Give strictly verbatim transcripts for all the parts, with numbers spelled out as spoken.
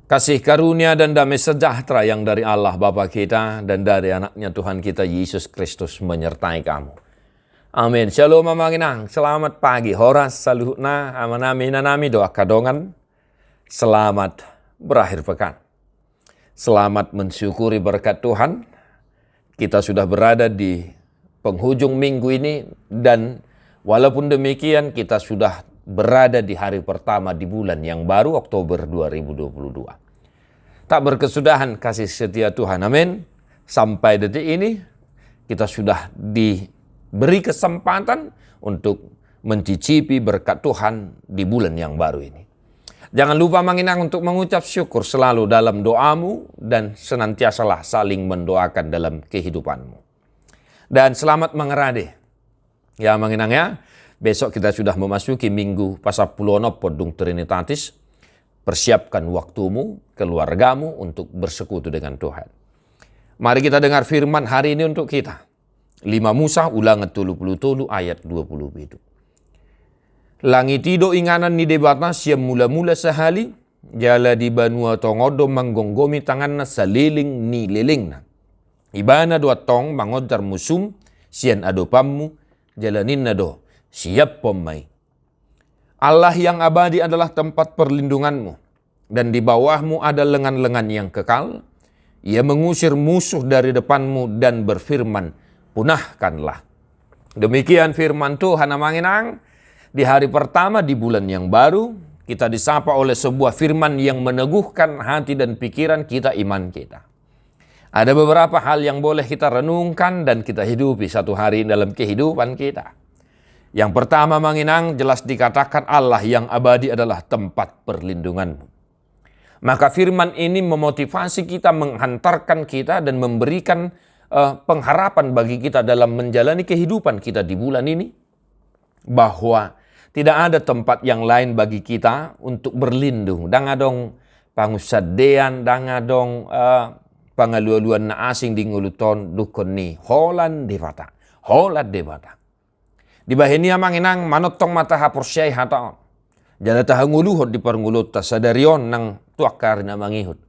Kasih karunia dan damai sejahtera yang dari Allah Bapa kita dan dari Anaknya Tuhan kita Yesus Kristus menyertai kamu. Amin. Shalom, Amang Inang. Selamat pagi. Horas saluhutna, amanami, inanami, dohot angka dongan. Selamat berakhir pekan. Selamat mensyukuri berkat Tuhan. Kita sudah berada di penghujung minggu ini, dan walaupun demikian, kita sudah berada di hari pertama di bulan yang baru, Oktober dua ribu dua puluh dua. Tak berkesudahan kasih setia Tuhan. Amin. Sampai detik ini, kita sudah diberi kesempatan untuk mencicipi berkat Tuhan di bulan yang baru ini. Jangan lupa, Amang Inang, untuk mengucap syukur selalu dalam doamu dan senantiasalah saling mendoakan dalam kehidupanmu. Dan selamat mangarade. Ya, Amang Inang, ya. Besok kita sudah memasuki minggu pasampuluonomhon dung Trinitatis. Persiapkan waktumu, keluargamu untuk bersekutu dengan Tuhan. Mari kita dengar firman hari ini untuk kita. Lima Musa, Ulangan tolu puluh tolu ayat dua puluh pitu. Langit i do inganan ni Debata sian mula-mula sahali, jala di banua tonga on do manggomgomi tanganna saleleng ni lelengna. Ibana do antong mangonjar musum sian adopanmu, jala ninna do, siaphon ma i. Allah yang abadi adalah tempat perlindunganmu, dan di bawahmu ada lengan-lengan yang kekal. Ia mengusir musuh dari depanmu dan berfirman, punahkanlah. Demikian firman Tuhan, Amang Inang. Di hari pertama di bulan yang baru, kita disapa oleh sebuah firman yang meneguhkan hati dan pikiran kita, iman kita. Ada beberapa hal yang boleh kita renungkan dan kita hidupi satu hari dalam kehidupan kita. Yang pertama, Amang Inang, jelas dikatakan Allah yang abadi adalah tempat perlindunganmu. Maka firman ini memotivasi kita, menghantarkan kita, dan memberikan, eh, pengharapan bagi kita dalam menjalani kehidupan kita di bulan ini, bahwa tidak ada tempat yang lain bagi kita untuk berlindung. Ndang adong pangunsandean, ndang adong, eh, pangalualuan na asing di ngolunta on, dungkon ni holan Debata. Holan Debata. Dibahen i, Amang Inang, manongtong ma tahaporseai hata on. Jala tahangoluhon di parngoluonta sadari on nang tu angka ari na mangihut.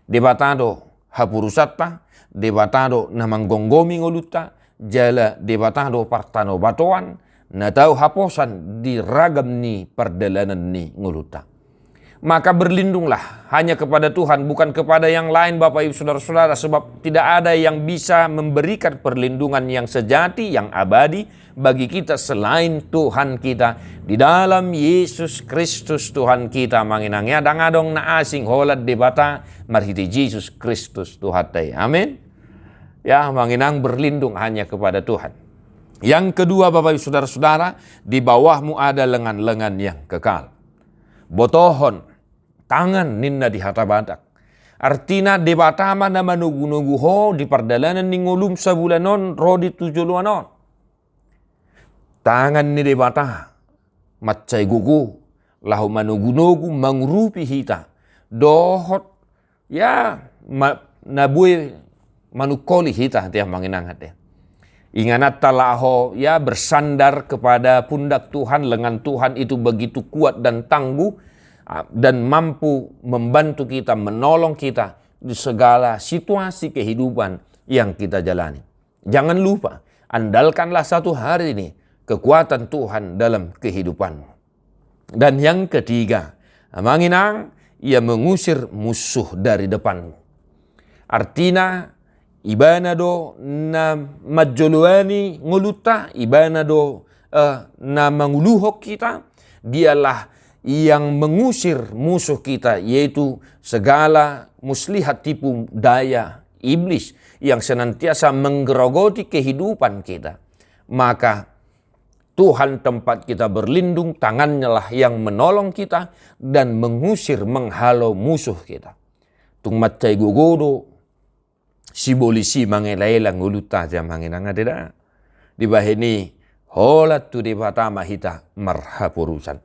Debata do haporusanta, Debata do na manggomgomi ngolunta, jala Debata do partanobatoan na tau haposan di ragam ni pardalanan ni ngolunta. Maka berlindunglah hanya kepada Tuhan, bukan kepada yang lain, Bapak Ibu Saudara-saudara, sebab tidak ada yang bisa memberikan perlindungan yang sejati, yang abadi bagi kita selain Tuhan kita. Di dalam Yesus Kristus Tuhan kita, Amang Inang, ya, ndang adong na asing, holan Debata marhite Jesus Kristus Tuhanta i. Amin. Ya, Amang Inang, berlindung hanya kepada Tuhan. Yang kedua, Bapak Ibu Saudara-saudara, di bawahmu ada lengan-lengan yang kekal. Botohon tangan ninna di hata Batak. Artina Debata ma na manogunogu ho di pardalanan ni ngolum sabulan on ro di tu joloan on. Tangan ni Debata mansai gogo laho manogunogu, mangurupi hita dohot, ya, ma-, na boi manungkoli hita, ate, Amang Inang, ate. Ingananta laho, ya, bersandar kepada pundak Tuhan, lengan Tuhan itu begitu kuat dan tangguh, ah, dan mampu membantu kita, menolong kita di segala situasi kehidupan yang kita jalani. Jangan lupa, andalkanlah satu hari ini kekuatan Tuhan dalam kehidupanmu. Dan yang ketiga, Amang Inang, ia mengusir musuh dari depanmu. Artina, Ibana do na manjoloani ngolunta, Ibana do, eh, na manguluhon hita. Dialah yang mengusir musuh kita, yaitu segala muslihat tipu daya iblis yang senantiasa menggerogoti kehidupan kita. Maka Tuhan tempat kita berlindung, tangannya lah yang menolong kita dan mengusir, menghalo musuh kita. Tung mansai gogo do sibolis i mangelaela ngolunta, ate, Amang Inang, ate, da. Dibahen i, holan tu Debata ma hita marhaporusan.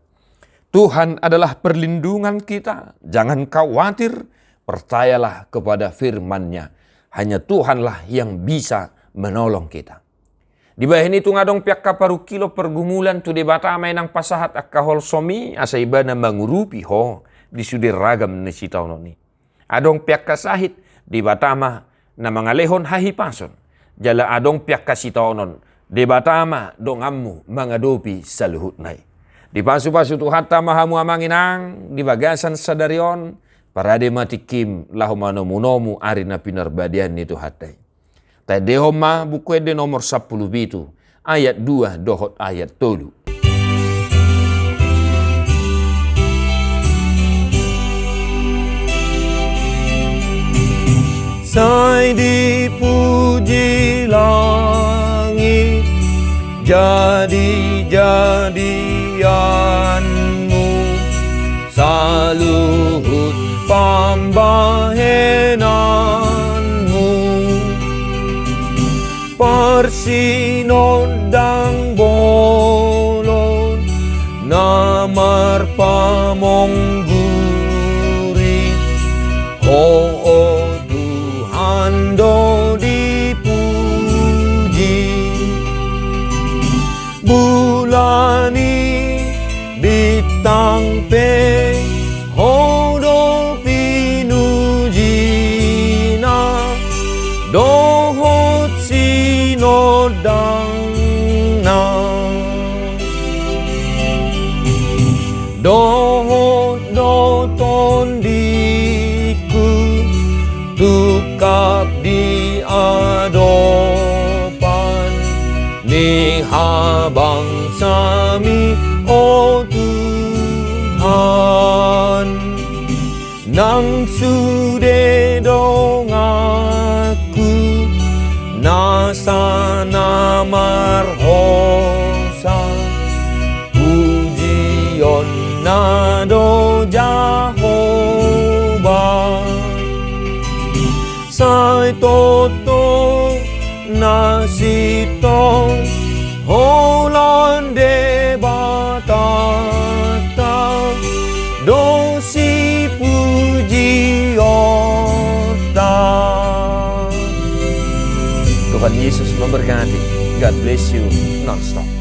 Tuhan adalah perlindungan kita, jangan khawatir, percayalah kepada firman-Nya. Hanya Tuhanlah yang bisa menolong kita. Dibahen i tung adong pe angka parungkilon pergumulan, tu Debata ma inang pasahat angka holsom i, asa Ibana mangurupi ho di sude ragam ni sitaonon i. Adong pe angka sahit, Debata ma na mangalehon hahipason. Jala adong pe angka sitaonon, Debata ma donganmu mangadopi saluhutna i. Dipasupasu Tuhanta ma hamu amang inang di bagasan sadari on, parade ma tingkim laho manomunomu ari na pinarbadean ni Tuhanta i. Taendehon ma Buku Ende nomor sampulu pitu, ayat dua dohot ayat tolu. Sai dipuji langit, jadi-jadianmu, saluhut pambahenanmu. Parsinondang bolon na marpamongguri, Ho, o Tuhan, do dipuji. Bulan i, bintang pe, Ho do pinujina dohot sinondangna. Dohot do tondingku tungkap di adopan ni habangsami, o Tuhan. Nang sude donganku nasa na marhosa, pujionna do Jahowa. Sai tongtong na sintong holan Debatanta do sipujionta. Tuhan Yesus memberkati. God bless you nonstop.